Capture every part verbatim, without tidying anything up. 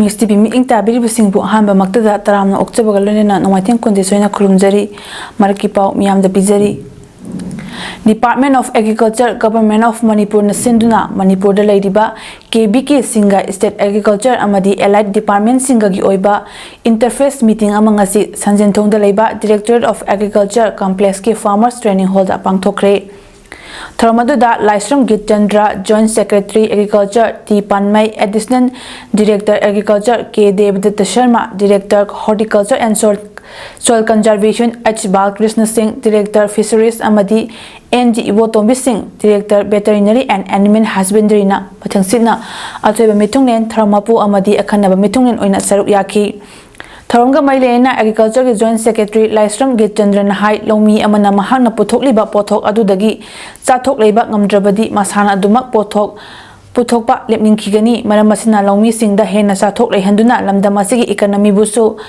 News T V ꯃꯤꯠꯌꯦꯡ ꯇꯥꯕꯤꯔꯤꯕꯁꯤꯡꯕꯨ ꯑꯍꯥꯟꯕꯃꯛꯇꯗ ꯇꯔꯥꯝꯅ ꯑꯣꯛꯆꯕꯒ ꯂꯣꯏꯅꯅ ꯅꯣꯡꯃꯥꯏꯊꯦꯝ ꯈꯣꯟꯖꯦꯜ ꯁꯣꯏꯅ ꯈꯨꯔꯨꯝꯖꯔꯤ꯫ ꯃꯔꯛꯀꯤ ꯄꯥꯎ ꯃꯤꯌꯥꯝꯗ ꯄꯤꯖꯔꯤ꯫ Department of Agriculture, Government of Manipurꯅ ꯁꯤꯟꯗꯨꯅ ꯃꯅꯤꯄꯨꯔꯗ ꯂꯩꯔꯤꯕ K V Kꯁꯤꯡꯒ State Agriculture ꯑꯃꯗꯤ Allied Departmentꯁꯤꯡꯒꯒꯤ ꯑꯣꯏꯕ interface meeting ꯑꯃ ꯉꯁꯤ ꯁꯟꯖꯦꯟꯊꯣꯡꯗ ꯂꯩꯕ Directorate of Agriculture Complexꯀꯤ Farmers Training Hallꯗ ꯄꯥꯡꯊꯣꯛꯈ꯭ꯔꯦ꯫ ꯊꯧꯔꯝ ꯑꯗꯨꯗ Laishram Gitchandra, Joint Secretary Agriculture, T Panmei, Additional Director Agriculture, K Debdatta Sharma, Director Horticulture and Soil, Soil Conservation, H Balakrishna Singh, Director Fisheries, ꯑꯃꯗꯤ N G Ibotombi Singh, Director Veterinary and Animal Husbandryꯅ ꯃꯊꯪꯁꯤꯠꯅ ꯑꯊꯣꯏꯕ ꯃꯤꯊꯨꯡꯂꯦꯟ, ꯊꯧꯔꯝ ꯃꯄꯨ ꯑꯃꯗꯤ ꯑꯈꯟꯅꯕ ꯃꯤꯊꯨꯡꯂꯦꯟ ꯑꯣꯏꯅ ꯁꯔꯨꯛ ꯌꯥꯈꯤ꯫ ꯊꯧꯔꯝꯒ ꯃꯔꯤ ꯂꯩꯅꯅ Agricultureꯒꯤ Joint Secretary ꯂꯥꯏꯁ꯭ꯔꯝ ꯒꯤꯠꯆꯟꯗ꯭ꯔꯅ ꯍꯥꯏ, ꯂꯧꯃꯤ ꯑꯃꯅ ꯃꯍꯥꯛꯅ ꯄꯨꯊꯣꯛꯂꯤꯕ ꯄꯣꯠꯊꯣꯛ ꯑꯗꯨꯗꯒꯤ ꯆꯥꯊꯣꯛ ꯂꯩꯕ ꯉꯝꯗ꯭ꯔꯕꯗꯤ ꯃꯁꯥꯅ ꯑꯗꯨꯃꯛ ꯄꯣꯠꯊꯣꯛ ꯄꯨꯊꯣꯛꯄ ꯂꯦꯞꯅꯤꯡꯈꯤꯒꯅꯤ꯫ ꯃꯔꯝ ꯑꯁꯤꯅ ꯂꯧꯃꯤꯁꯤꯡꯗ ꯍꯦꯟꯅ ꯆꯥꯊꯣꯛ ꯂꯩꯍꯟꯗꯨꯅ ꯂꯝꯗꯝ ꯑꯁꯤꯒꯤ economyꯕꯨꯁꯨ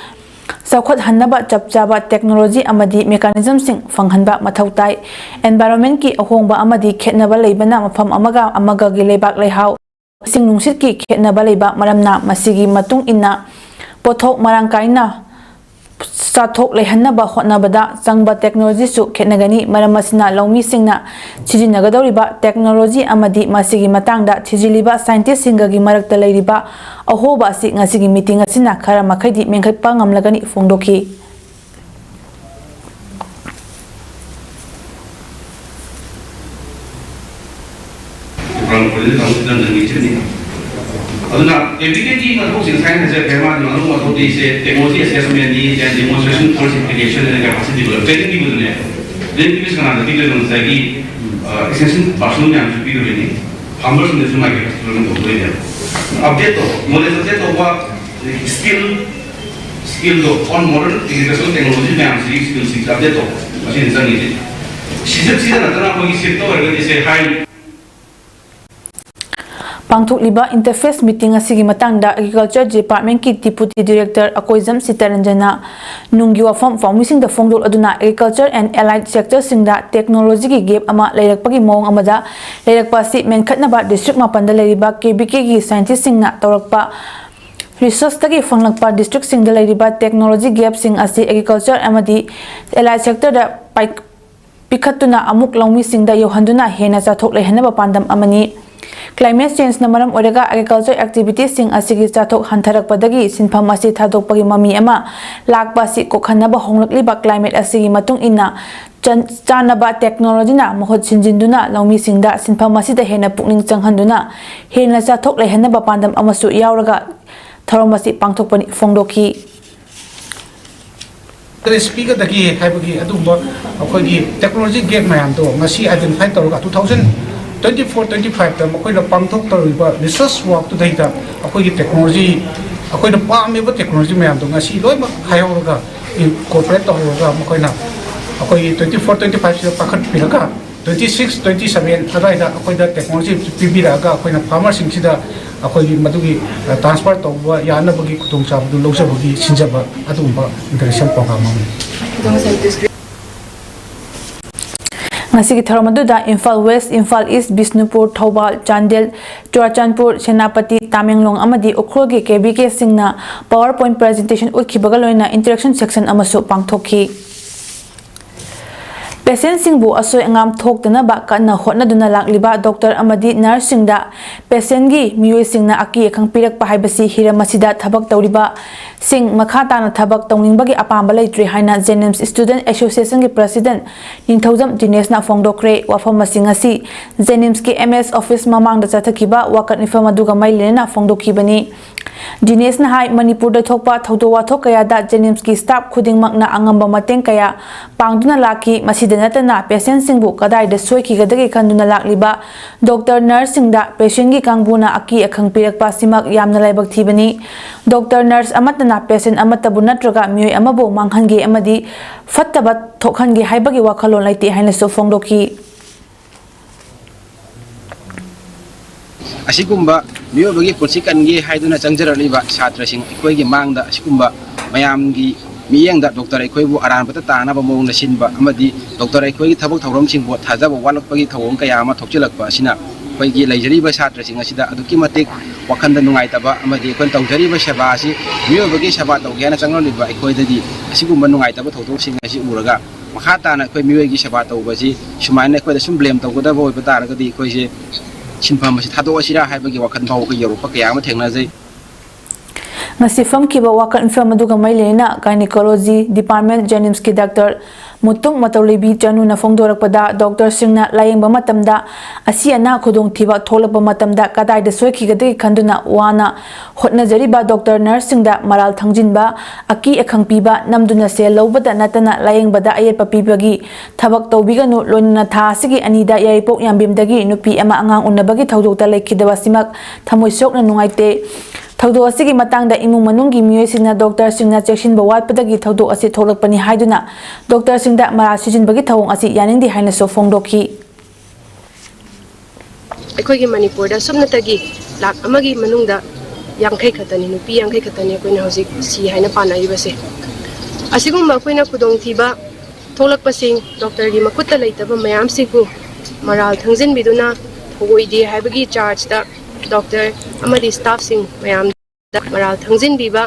ꯆꯥꯎꯈꯠꯍꯟꯅꯕ ꯆꯞ ꯆꯥꯕ technology ꯑꯃꯗꯤ mechanismꯁꯤꯡ ꯐꯪꯍꯟꯕ ꯃꯊꯧ ꯇꯥꯏ꯫ Environmentꯀꯤ ꯑꯍꯣꯡꯕ ꯑꯃꯗꯤ ꯈꯦꯠꯅꯕ ꯂꯩꯕꯅ ꯃꯐꯝ ꯑꯃꯒ ꯑꯃꯒꯒꯤ ꯂꯩꯕꯥꯛ ꯂꯩꯍꯥꯎ, ꯏꯁꯤꯡ ꯅꯨꯡꯁꯤꯠꯀꯤ ꯈꯦꯠꯅꯕ ꯂꯩꯕ ꯃꯔꯝꯅ ꯃꯁꯤꯒꯤ ꯃꯇꯨꯡ ꯏꯟꯅ ꯄꯣꯠꯊꯣꯛ ꯃꯔꯥꯡ ꯀꯥꯏꯅ ꯆꯥꯊꯣꯛ ꯂꯩꯍꯟꯅꯕ ꯍꯣꯠꯅꯕꯗ ꯆꯪꯕ technologyꯁꯨ ꯈꯦꯠꯅꯒꯅꯤ꯫ ꯃꯔꯝ ꯑꯁꯤꯅ ꯂꯧꯃꯤꯁꯤꯡꯅ ꯁꯤꯖꯤꯟꯅꯒꯗꯧꯔꯤꯕ technology ꯑꯃꯗꯤ ꯃꯁꯤꯒꯤ ꯃꯇꯥꯡꯗ ꯊꯤꯖꯤꯜꯂꯤꯕ scientistꯁꯤꯡꯒꯒꯤ ꯃꯔꯛꯇ ꯂꯩꯔꯤꯕ ꯑꯍꯣꯕ ꯑꯁꯤ ꯉꯁꯤꯒꯤ meeting ꯑꯁꯤꯅ ꯈꯔ ꯃꯈꯩꯗꯤ ꯃꯦꯟꯈꯠꯄ ꯉꯝꯂꯒꯅꯤ ꯐꯣꯡꯗꯣꯛꯈꯤ꯫ ꯑꯗꯨꯅ K V Kꯒꯤ ꯃꯊꯧꯁꯤꯡ ꯉꯁꯥꯏ ꯍꯥꯏꯖꯈ꯭ꯔꯦ, ꯃꯥꯒꯤ ꯃꯔꯨ ꯃꯊꯧꯗꯤ ꯁꯦ technology assessmentꯅꯤ, then demonstration force application and capacity development, training ꯄꯤꯕꯗꯨꯅꯦ꯫ Training ꯄꯤꯕꯁꯤ ꯀꯅꯥꯗ ꯄꯤꯗꯣꯏꯅꯣ? ꯉꯁꯥꯏꯒꯤ, ꯑ, extension personnel ꯃꯌꯥꯝꯁꯨ ꯄꯤꯗꯣꯏꯅꯤ, farmersꯁꯤꯡꯗꯁꯨ ꯃꯥꯒꯤ capacity development ꯇꯧꯗꯣꯏꯅꯦ꯫ Update ꯇꯧ, knowledge update ꯇꯧꯕ, skill, skillꯗꯣ on modern agricultural technology ꯃꯌꯥꯝꯁꯤꯒꯤ skillꯁꯤꯡꯁꯦ update ꯇꯧꯕ, ꯃꯁꯤꯅ ꯆꯪꯉꯤꯁꯦ꯫ ꯁꯤꯖ-, ꯁꯤꯗ ꯅꯠꯇꯅ ꯑꯩꯈꯣꯏꯒꯤ shift ꯑꯣꯏꯔꯒꯗꯤ ꯁꯦ high ꯄꯥꯡꯊꯣꯛꯂꯤꯕ interface meeting ꯑꯁꯤꯒꯤ ꯃꯇꯥꯡꯗ Agriculture Departmentꯀꯤ Deputy Director ꯑꯀꯣꯏꯖꯝ ꯁꯤꯇꯔꯟꯖꯅ ꯅꯨꯡꯒꯤ ꯋꯥꯐꯝ ꯄꯥꯎꯃꯤꯁꯤꯡꯗ ꯐꯣꯡꯗꯣꯛꯂꯗꯨꯅ Agriculture and Allied Sectorꯁꯤꯡꯗ technologyꯒꯤ gap ꯑꯃ ꯂꯩꯔꯛꯄꯒꯤ ꯃꯑꯣꯡ ꯑꯃꯗ ꯂꯩꯔꯛꯄ ꯑꯁꯤ ꯃꯦꯟꯈꯠꯅꯕ district ꯃꯥꯄꯟꯗ ꯂꯩꯔꯤꯕ K V Kꯒꯤ scientistꯁꯤꯡꯅ ꯇꯧꯔꯛꯄ ꯔꯤꯁꯔꯁꯇꯒꯤ ꯐꯪꯂꯛꯄ ꯗꯤꯁꯇ꯭ꯔꯤꯛꯁꯤꯡꯗ ꯂꯩꯔꯤꯕ ꯇꯦꯛꯅꯣꯂꯣꯖꯤ ꯒꯦꯞꯁꯤꯡ ꯑꯁꯤ ꯑꯦꯒ꯭ꯔꯤꯀꯜꯆꯔ ꯑꯃꯗꯤ ꯑꯦꯂꯥꯏꯠ ꯁꯦꯛꯇꯔꯗ ꯄꯥꯏ-, ꯄꯤꯈꯠꯇꯨꯅ ꯑꯃꯨꯛ ꯂꯧꯃꯤꯁꯤꯡꯗ ꯌꯧꯍꯟꯗꯨꯅ ꯍꯦꯟꯅ ꯆꯥꯊꯣꯛ ꯂꯩꯍꯟꯅꯕ ꯄꯥꯟꯗꯝ ꯑꯃꯅꯤ꯫ ꯀ꯭ꯂꯥꯏꯃꯦꯠ ꯆꯦꯟꯖꯅ ꯃꯔꯝ ꯑꯣꯏꯔꯒ ꯑꯦꯒ꯭ꯔꯤꯀꯜꯆꯔ ꯑꯦꯛꯇꯤꯚꯤꯇꯤꯁꯤꯡ ꯑꯁꯤꯒꯤ ꯆꯥꯊꯣꯛ ꯍꯟꯊꯔꯛꯄꯗꯒꯤ ꯁꯤꯟꯐꯝ ꯑꯁꯤ ꯊꯥꯗꯣꯛꯄꯒꯤ ꯃꯃꯤ ꯑꯃ ꯂꯥꯛꯄ ꯑꯁꯤ ꯀꯣꯛꯍꯟꯅꯕ ꯍꯣꯡꯂꯛꯂꯤꯕ ꯀ꯭ꯂꯥꯏꯃꯦꯠ ꯑꯁꯤꯒꯤ ꯃꯇꯨꯡ ꯏꯟꯅ ꯆꯟ-, ꯆꯥꯟꯅꯕ ꯇꯦꯛꯅꯣꯂꯣꯖꯤꯅ ꯃꯍꯨꯠ ꯁꯤꯟꯖꯤꯟꯗꯨꯅ ꯂꯧꯃꯤꯁꯤꯡꯗ ꯁꯤꯟꯐꯝ ꯑꯁꯤꯗ ꯍꯦꯟꯅ ꯄꯨꯛꯅꯤꯡ ꯆꯪꯍꯟꯗꯨꯅ ꯍꯦꯟꯅ ꯆꯥꯊꯣꯛ ꯂꯩꯍꯟꯅꯕ ꯄꯥꯟꯗꯝ ꯑꯃꯁꯨ ꯌꯥꯎꯔꯒ ꯊꯧꯔꯝ ꯑꯁꯤ ꯄꯥꯡꯊꯣꯛꯄꯅꯤ ꯐꯣꯡꯗꯣꯛꯈꯤ꯫ ꯇ꯭ꯔꯦꯁ ꯄꯤꯒꯗꯒꯦ ꯍꯥꯏꯕꯒꯤ ꯑꯗꯨꯒꯨꯝꯕ ꯑꯩꯈꯣꯏꯒꯤ ꯇꯦꯛꯅꯣꯂꯣꯖꯤ ꯒꯦꯞ ꯃꯌꯥꯝꯗꯣ ꯉꯁꯤ ꯑꯥꯏꯗꯦꯟꯇꯤꯐꯥꯏ ꯇꯧꯔꯒ two thousand twenty four twenty five ꯇ ꯃꯈꯣꯏꯅ ꯄꯥꯡꯊꯣꯛꯇꯧꯔꯤꯕ ꯔꯤꯁꯔꯁ ꯋꯥꯛꯇꯨꯗꯩꯗ ꯑꯩꯈꯣꯏꯒꯤ ꯇꯦꯛꯅꯣꯂꯣꯖꯤ, ꯑꯩꯈꯣꯏꯅ ꯄꯥꯝꯃꯤꯕ ꯇꯦꯛꯅꯣꯂꯣꯖꯤ ꯃꯌꯥꯝꯗꯣ ꯉꯁꯤ ꯂꯣꯏꯅꯃꯛ ꯍꯥꯏꯍꯧꯔꯒ, ꯏꯟꯀꯣꯔꯄꯣꯔꯦꯠ ꯇꯧꯍꯧꯔꯒ ꯃꯈꯣꯏꯅ ꯑꯩꯈꯣꯏꯒꯤ twenty four twenty five ꯁꯤꯗ ꯄꯥꯈꯠꯄꯤꯔꯒ twenty six twenty seven ꯑꯗꯨꯋꯥꯏꯗ ꯑꯩꯈꯣꯏꯗ ꯇꯦꯛꯅꯣꯂꯣꯖꯤ ꯄꯤꯕꯤꯔꯛꯑꯒ ꯑꯩꯈꯣꯏꯅ ꯐꯥꯔꯃꯔꯁꯤꯡꯁꯤꯗ ꯑꯩꯈꯣꯏꯒꯤ ꯃꯗꯨꯒꯤ ꯇ꯭ꯔꯥꯟꯁꯐꯔ ꯇꯧꯕ ꯌꯥꯅꯕꯒꯤ ꯈꯨꯗꯣꯡꯆꯥꯕꯗꯨ ꯂꯧꯖꯕꯒꯤ ꯁꯤꯟꯖꯕ ꯑꯗꯨꯒꯨꯝꯕ ꯏꯟꯇꯔꯦꯁꯟ ꯄ꯭ꯔꯣꯒ꯭ꯔꯥꯝ ꯑꯃꯅꯤ꯫ ꯉꯁꯤꯒꯤ ꯊꯧꯔꯝ ꯑꯗꯨꯗ ꯏꯝꯐꯥꯜ ꯋꯦꯁ, ꯏꯝꯐꯥꯜ ꯏꯁ, ꯕꯤꯁꯅꯨꯄꯨꯔ, ꯊꯧꯕꯥꯜ, ꯆꯥꯟꯗꯦꯜ, ꯆꯨꯔꯥꯆꯥꯟꯄꯨꯔ, ꯁꯦꯅꯥꯄꯇꯤ, ꯇꯥꯃꯦꯡꯂꯣꯡ ꯑꯃꯗꯤ ꯎꯈ꯭ꯔꯨꯜꯒꯤ ꯀꯦꯕꯤꯀꯦꯁꯤꯡꯅ ꯄꯥꯋꯔ ꯄꯣꯏꯟꯠ ꯄ꯭ꯔꯖꯦꯟꯇꯦꯁꯟ ꯎꯠꯈꯤꯕꯒ ꯂꯣꯏꯅꯅ ꯏꯟꯇꯔꯦꯛꯁꯟ ꯁꯦꯛꯁꯟ ꯑꯃꯁꯨ ꯄꯥꯡꯊꯣꯛꯈꯤ꯫ ꯄꯦꯁꯦꯟꯠꯁꯤꯡꯕꯨ ꯑꯁꯣꯏ ꯑꯉꯥꯝ ꯊꯣꯛꯇꯅꯕ ꯀꯟꯅ ꯍꯣꯠꯅꯗꯨꯅ ꯂꯥꯛꯂꯤꯕ ꯗꯣꯛꯇꯔ ꯑꯃꯗꯤ ꯅꯔꯁꯁꯤꯡꯗ ꯄꯦꯁꯦꯟꯠꯀꯤ ꯃꯤꯑꯣꯏꯁꯤꯡꯅ ꯑꯀꯤ ꯑꯈꯪ ꯄꯤꯔꯛꯄ ꯍꯥꯏꯕꯁꯤ ꯍꯤꯔꯝ ꯑꯁꯤꯗ ꯊꯕꯛ ꯇꯧꯔꯤꯕ ꯁꯤꯡ ꯃꯈꯥ ꯇꯥꯅ ꯊꯕꯛ ꯇꯧꯅꯤꯡꯕꯒꯤ ꯑꯄꯥꯝꯕ ꯂꯩꯇ꯭ꯔꯦ ꯍꯥꯏꯅ ꯖꯦꯅꯤꯝꯁ ꯁ꯭ꯇꯨꯗꯦꯟꯠ ꯑꯦꯁꯣꯁꯤꯌꯦꯁꯟꯒꯤ ꯄ꯭ꯔꯁꯤꯗꯦꯟꯠ ꯅꯤꯡꯊꯧꯖꯝ ꯗꯤꯅꯦꯁꯅ ꯐꯣꯡꯗꯣꯛꯈ꯭ꯔꯦ꯫ ꯋꯥꯐꯝ ꯑꯁꯤꯡ ꯑꯁꯤ ꯖꯦꯅꯤꯝꯁꯀꯤ ꯑꯦꯝ ꯑꯦꯁ ꯑꯣꯐꯤꯁ ꯃꯃꯥꯡꯗ ꯆꯠꯊꯈꯤꯕ ꯋꯥꯀꯠ ꯃꯤꯐꯝ ꯑꯗꯨꯒ ꯃꯔꯤ ꯂꯩꯅꯅ ꯐꯣꯡꯗꯣꯛꯈꯤꯕꯅꯤ꯫ ꯗꯤꯅꯦꯁꯅ ꯍꯥꯏ, ꯃꯅꯤꯄꯨꯔꯗ ꯊꯣꯛꯄ ꯊꯧꯗꯣꯛ ꯋꯥꯊꯣꯛ ꯀꯌꯥꯗ ꯖꯦꯅꯤꯝꯁꯀꯤ ꯁ꯭ꯇꯥꯐ ꯈꯨꯗꯤꯡꯃꯛꯅ ꯑꯉꯝꯕ ꯃꯇꯦꯡ ꯀꯌꯥ ꯄꯥꯡꯗꯨꯅ ꯂꯥꯛꯈꯤ꯫ ꯃꯁꯤꯗ ꯅꯠꯇꯅ ꯄꯦꯁꯦꯟꯠꯁꯤꯡꯕꯨ ꯀꯗꯥꯏꯗ ꯁꯣꯏꯈꯤꯒꯗꯒꯦ ꯈꯟꯗꯨꯅ ꯂꯥꯛꯂꯤꯕ ꯗꯣꯛꯇꯔ, ꯅꯔꯁꯁꯤꯡꯗ ꯄꯦꯁꯦꯟꯠꯀꯤ ꯀꯥꯡꯕꯨꯅ ꯑꯀꯤ ꯑꯈꯪ ꯄꯤꯔꯛꯄ ꯑꯁꯤꯃꯛ ꯌꯥꯝꯅ ꯂꯥꯏꯕꯛ ꯊꯤꯕꯅꯤ꯫ ꯗꯣꯛꯇꯔ, ꯅꯔꯁ ꯑꯃꯠꯇꯅ ꯄꯦꯁꯦꯟꯠ ꯑꯃꯠꯇꯕꯨ ꯅꯠꯇ꯭ꯔꯒ ꯃꯤꯑꯣꯏ ꯑꯃꯕꯨ ꯃꯥꯡꯍꯟꯒꯦ ꯑꯃꯗꯤ ꯐꯠꯇꯕ ꯊꯣꯛꯍꯟꯒꯦ ꯍꯥꯏꯕꯒꯤ ꯋꯥꯈꯜꯂꯣꯟ ꯂꯩꯇꯦ ꯍꯥꯏꯅꯁꯨ ꯐꯣꯡꯗꯣꯛꯈꯤ꯫ ꯑꯁꯤꯒꯨꯝꯕ ꯃꯤꯑꯣꯏꯕꯒꯤ ꯄꯨꯟꯁꯤ ꯀꯟꯒꯦ ꯍꯥꯏꯗꯨꯅ ꯆꯪꯖꯔꯛꯂꯤꯕ ꯁꯥꯇ꯭ꯔꯁꯤꯡ ꯑꯩꯈꯣꯏꯒꯤ ꯃꯥꯡꯗ ꯑꯁꯤꯒꯨꯝꯕ ꯃꯌꯥꯝꯒꯤ ꯃꯤꯠꯌꯦꯡꯗ ꯗꯣꯛꯇꯔ ꯑꯩꯈꯣꯏꯕꯨ ꯑꯔꯥꯟꯕꯗ ꯇꯥꯅꯕ ꯃꯑꯣꯡꯗ ꯁꯤꯟꯕ ꯑꯃꯗꯤ ꯗꯣꯛꯇꯔ ꯑꯩꯈꯣꯏꯒꯤ ꯊꯕꯛ ꯊꯧꯔꯝꯁꯤꯡꯕꯨ ꯊꯥꯖꯕ ꯋꯥꯠꯂꯛꯄꯒꯤ ꯊꯧꯑꯣꯡ ꯀꯌꯥ ꯑꯃ ꯊꯣꯛꯆꯤꯜꯂꯛꯄ ꯑꯁꯤꯅ ꯑꯩꯈꯣꯏꯒꯤ ꯂꯩꯖꯔꯤꯕ ꯁꯥꯇ꯭ꯔꯁꯤꯡ ꯑꯁꯤꯗ ꯑꯗꯨꯛꯀꯤ ꯃꯇꯤꯛ ꯋꯥꯈꯜꯗ ꯅꯨꯡꯉꯥꯏꯇꯕ ꯑꯃꯗꯤ ꯑꯩꯈꯣꯏꯅ ꯇꯧꯖꯔꯤꯕ ꯁꯦꯕꯥ ꯑꯁꯤ ꯃꯤꯑꯣꯏꯕꯒꯤ ꯁꯦꯕꯥ ꯇꯧꯒꯦ ꯍꯥꯏꯅ ꯆꯪꯂꯛꯂꯤꯕ ꯑꯩꯈꯣꯏꯗꯗꯤ ꯑꯁꯤꯒꯨꯝꯕ ꯅꯨꯡꯉꯥꯏꯇꯕ ꯊꯧꯗꯣꯛꯁꯤꯡ ꯑꯁꯤ ꯎꯔꯒ ꯃꯈꯥ ꯇꯥꯅ ꯑꯩꯈꯣꯏ ꯃꯤꯑꯣꯏꯒꯤ ꯁꯦꯕꯥ ꯇꯧꯕꯁꯤ ꯁꯨꯃꯥꯏꯅ ꯑꯩꯈꯣꯏꯗ ꯁꯨꯝ ꯕ꯭ꯂꯦꯝ ꯇꯧꯒꯗꯕ ꯑꯣꯏꯕ ꯇꯥꯔꯒꯗꯤ ꯑꯩꯈꯣꯏꯁꯦ ꯁꯤꯟꯐꯝ ꯑꯁꯤ ꯊꯥꯗꯣꯛꯑꯁꯤꯔꯥ ꯍꯥꯏꯕꯒꯤ ꯋꯥꯈꯜ ꯐꯥꯎꯕ ꯑꯩꯈꯣꯏ ꯌꯧꯔꯛꯄ ꯀꯌꯥ ꯑꯃ ꯊꯦꯡꯅꯖꯩ꯫ ꯉꯁꯤ ꯐꯝꯈꯤꯕ ꯋꯥꯀꯠ ꯃꯤꯐꯝ ꯑꯗꯨꯒ ꯃꯔꯤ ꯂꯩꯅꯅ Gynecology Department JNIMSꯀꯤ ꯗꯥꯛꯇꯔ ꯃꯨꯇꯨꯝ ꯃꯇꯧꯂꯩꯕꯤ ꯆꯅꯨꯅ ꯐꯣꯡꯗꯣꯔꯛꯄꯗ, ꯗꯣꯛꯇꯔꯁꯤꯡꯅ ꯂꯥꯌꯦꯡꯕ ꯃꯇꯝꯗ ꯑꯁꯤ ꯑꯅꯥ ꯈꯨꯗꯣꯡꯊꯤꯕ ꯊꯣꯛꯂꯛꯄ ꯃꯇꯝꯗ ꯀꯗꯥꯏꯗ ꯁꯣꯏꯈꯤꯒꯗꯒꯦ ꯈꯟꯗꯨꯅ ꯋꯥꯅ ꯍꯣꯠꯅꯖꯔꯤꯕ ꯗꯣꯛꯇꯔ ꯅꯔꯁꯁꯤꯡꯗ ꯃꯔꯥꯜ ꯊꯪꯖꯤꯟꯕ, ꯑꯀꯤ ꯑꯈꯪ ꯄꯤꯕ, ꯅꯝꯗꯨꯅ ꯁꯦꯜ ꯂꯧꯕꯗ ꯅꯠꯇꯅ ꯂꯥꯌꯦꯡꯕꯗ ꯑꯌꯦꯠꯄ ꯄꯤꯕꯒꯤ ꯊꯕꯛ ꯇꯧꯕꯤꯒꯅꯨ꯫ ꯂꯣꯏꯅꯅ ꯊꯥ ꯑꯁꯤꯒꯤ ꯑꯅꯤꯗ ꯌꯥꯏꯔꯤꯄꯣꯛ ꯌꯥꯝꯕꯦꯝꯗꯒꯤ ꯅꯨꯄꯤ ꯑꯃ ꯑꯉꯥꯡ ꯎꯅꯕꯒꯤ ꯊꯧꯗꯣꯛꯇ ꯂꯩꯈꯤꯗꯕ ꯑꯁꯤꯃꯛ ꯊꯃꯣꯏ ꯁꯣꯛꯅ ꯅꯨꯡꯉꯥꯏꯇꯦ꯫ ꯊꯧꯗꯣꯛ ꯑꯁꯤꯒꯤ ꯃꯇꯥꯡꯗ ꯏꯃꯨꯡ ꯃꯅꯨꯡꯒꯤ ꯃꯤꯑꯣꯏꯁꯤꯡꯅ ꯗꯣꯛꯇꯔꯁꯤꯡꯅ ꯆꯦꯛꯁꯤꯟꯕ ꯋꯥꯠꯄꯗꯒꯤ ꯊꯧꯗꯣꯛ ꯑꯁꯤ ꯊꯣꯛꯂꯛꯄꯅꯤ ꯍꯥꯏꯗꯨꯅ ꯗꯣꯛꯇꯔꯁꯤꯡꯗ ꯃꯔꯥꯜ ꯁꯤꯖꯤꯟꯕꯒꯤ ꯊꯧꯑꯣꯡ ꯑꯁꯤ ꯌꯥꯅꯤꯡꯗꯦ ꯍꯥꯏꯅꯁꯨ ꯐꯣꯡꯗꯣꯛꯈꯤ꯫ ꯑꯩꯈꯣꯏꯒꯤ ꯃꯅꯤꯄꯨꯔꯗ ꯁꯨꯞꯅꯇꯒꯤ ꯂꯥꯈ ꯑꯃꯒꯤ ꯃꯅꯨꯡꯗ ꯌꯥꯡꯈꯩ ꯈꯛꯇꯅꯤ, ꯅꯨꯄꯤ ꯌꯥꯡꯈꯩ ꯈꯛꯇꯅꯤ ꯑꯩꯈꯣꯏꯅ ꯍꯧꯖꯤꯛ ꯁꯤ ꯍꯥꯏꯅ ꯄꯥꯅꯔꯤꯕꯁꯦ꯫ ꯑꯁꯤꯒꯨꯝꯕ ꯑꯩꯈꯣꯏꯅ ꯈꯨꯗꯣꯡꯊꯤꯕ ꯊꯣꯛꯂꯛꯄꯁꯤꯡ ꯗꯣꯛꯇꯔꯒꯤ ꯃꯈꯨꯠꯇ ꯂꯩꯇꯕ ꯃꯌꯥꯝꯁꯤꯕꯨ ꯃꯔꯥꯜ ꯊꯪꯖꯤꯟꯕꯤꯗꯨꯅ ꯊꯧꯑꯣꯏꯗꯦ ꯍꯥꯏꯕꯒꯤ ꯆꯥꯔꯖꯇ ꯗꯣꯛꯇꯔ ꯑꯃꯗꯤ ꯁ꯭ꯇꯥꯐꯁꯤꯡ ꯃꯌꯥꯝꯗ ꯃꯔꯥꯜ ꯊꯪꯖꯤꯟꯕꯤꯕ